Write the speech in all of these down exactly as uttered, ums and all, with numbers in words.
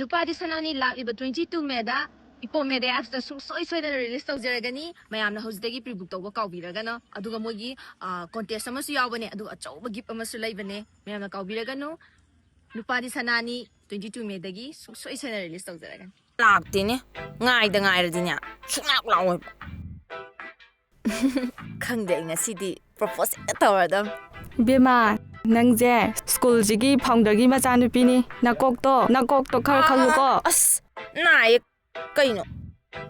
ꯅꯨꯄꯥꯗꯤ ꯁꯅꯥꯅꯤ ꯂꯥꯛꯂꯤꯕ twenty two ꯃꯦꯗ ꯏꯄꯣꯝ ꯃꯦꯗ ꯑꯦꯞꯁꯇ ꯁꯨꯡꯁꯣꯏ ꯁꯣꯏꯗꯅ ꯔꯤꯂꯤꯁ ꯇꯧꯖꯔꯒꯅꯤ꯫ ꯃꯌꯥꯝꯅ ꯍꯧꯖꯤꯛꯇꯒꯤ ꯄ꯭ꯔꯤ ꯕꯨꯛ ꯇꯧꯕ ꯀꯥꯎꯕꯤꯔꯒꯅꯨ꯫ ꯑꯗꯨꯒ ꯃꯣꯏꯒꯤ ꯀꯣꯟꯇꯦꯁ ꯑꯃꯁꯨ ꯌꯥꯎꯕꯅꯦ, ꯑꯗꯨꯒ ꯑꯆꯧꯕ ꯒꯤꯐ ꯑꯃꯁꯨ ꯂꯩꯕꯅꯦ, ꯃꯌꯥꯝꯅ ꯀꯥꯎꯕꯤꯔꯒꯅꯨ꯫ ꯅꯨꯄꯥꯗꯤ ꯁꯅꯥꯅꯤ twenty two ꯃꯦꯗꯒꯤ ꯁꯨꯡꯁꯣꯏ ꯁꯣꯏꯗꯅ ꯔꯤꯂꯤꯁ ꯇꯧꯖꯔꯒꯅꯤ꯫ ꯂꯥꯛꯇꯦꯅꯦ꯫ ꯉꯥꯏꯗ ꯉꯥꯏꯔꯗꯤꯅꯦ, ꯁꯨꯡꯂꯥꯛ ꯂꯥꯛꯑꯣꯏꯕ꯫ ꯈꯪꯗꯦ, ꯑꯩ ꯉꯁꯤꯗꯤ ꯄ꯭ꯔꯣꯄꯣꯁ ꯍꯦꯛꯇ ꯇꯧꯔꯗꯝ꯫ ꯏꯕꯦꯝꯃ, ꯅꯪꯁꯦ ꯁ꯭ꯀꯨꯜꯁꯤꯒꯤ ꯐꯥꯎꯟꯗꯔꯒꯤ ꯃꯆꯥꯅꯨꯄꯤꯅꯤ꯫ ꯅꯀꯣꯛꯇꯣ ꯅꯀꯣꯛꯇꯣ ꯈꯔ ꯈꯜꯂꯨꯀꯣ꯫ ꯑꯁ, ꯅꯥꯏꯌꯦ꯫ ꯀꯩꯅꯣ?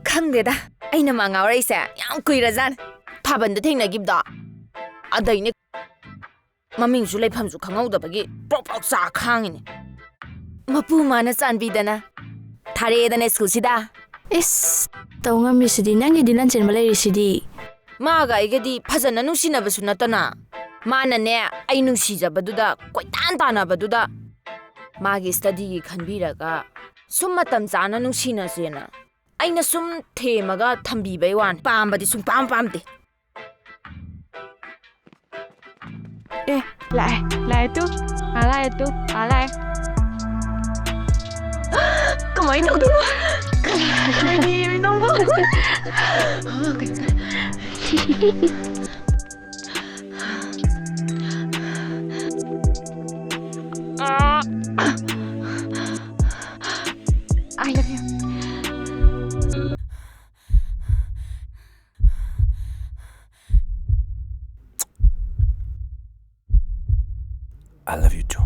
ꯈꯪꯗꯦꯗ, ꯑꯩꯅ ꯃꯥ ꯉꯥꯎꯔꯛꯏꯁꯦ ꯌꯥꯝ ꯀꯨꯏꯔꯖꯥꯠꯅꯤ꯫ ꯊꯥꯕꯜꯗ ꯊꯦꯡꯅꯈꯤꯕꯗꯣ ꯑꯗꯩꯅꯦ꯫ ꯃꯃꯤꯡꯁꯨ ꯂꯩꯐꯝꯁꯨ ꯈꯪꯍꯧꯗꯕꯒꯤ ꯄ꯭ꯔꯣꯛ ꯄ꯭ꯔꯣꯛ ꯆꯥ ꯈꯥꯡꯉꯤꯅꯦ꯫ ꯃꯄꯨ ꯃꯥꯅ ꯆꯥꯟꯕꯤꯗꯅ ꯊꯥꯔꯛꯑꯦꯗꯅ ꯁ꯭ꯀꯨꯜꯁꯤꯗ꯫ ꯏꯁ, ꯇꯧ ꯉꯝꯃꯤꯁꯤꯗꯤ꯫ ꯅꯪꯒꯤꯗꯤ ꯂꯟꯆꯦꯟꯕ ꯂꯩꯔꯤꯁꯤꯗꯤ꯫ ꯃꯥꯒ ꯑꯩꯒꯗꯤ ꯐꯖꯅ ꯅꯨꯡꯁꯤꯅꯕꯁꯨ ꯅꯠꯇꯅ, ꯃꯥꯅꯅꯦ ꯑꯩ ꯅꯨꯡꯁꯤꯖꯕꯗꯨꯗ ꯀꯣꯏꯇꯥꯟ ꯇꯥꯟꯅꯕꯗꯨꯗ, ꯃꯥꯒꯤ ꯁ꯭ꯇꯗꯤꯒꯤ ꯈꯟꯕꯤꯔꯒ ꯁꯨꯝ ꯃꯇꯝ ꯆꯥꯅ ꯅꯨꯡꯁꯤꯅꯁꯦꯅ ꯑꯩꯅ ꯁꯨꯝ ꯊꯦꯝꯃꯒ ꯊꯝꯕꯤꯕꯩ ꯋꯥꯅꯤ꯫ ꯄꯥꯝꯕꯗꯤ ꯁꯨꯡꯄꯥꯝ ꯄꯥꯝꯗꯦ꯫ ꯑꯦ, ꯂꯥꯛꯑꯦ, ꯂꯥꯛꯑꯦ ꯇꯨ꯫ ꯑꯥ, ꯂꯥꯛꯑꯦ ꯇꯨ꯫ ꯑꯥ, ꯂꯥꯛꯑꯦ꯫ ꯀꯃꯥꯏꯅ ꯇꯧꯗꯣꯏꯅꯣ? ꯀꯩꯅꯣ ꯅꯪꯕꯨ? I love you. I love you too.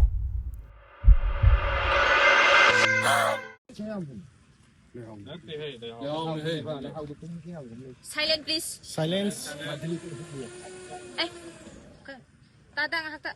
Silent, please. Silence. Eh, tada nga hata.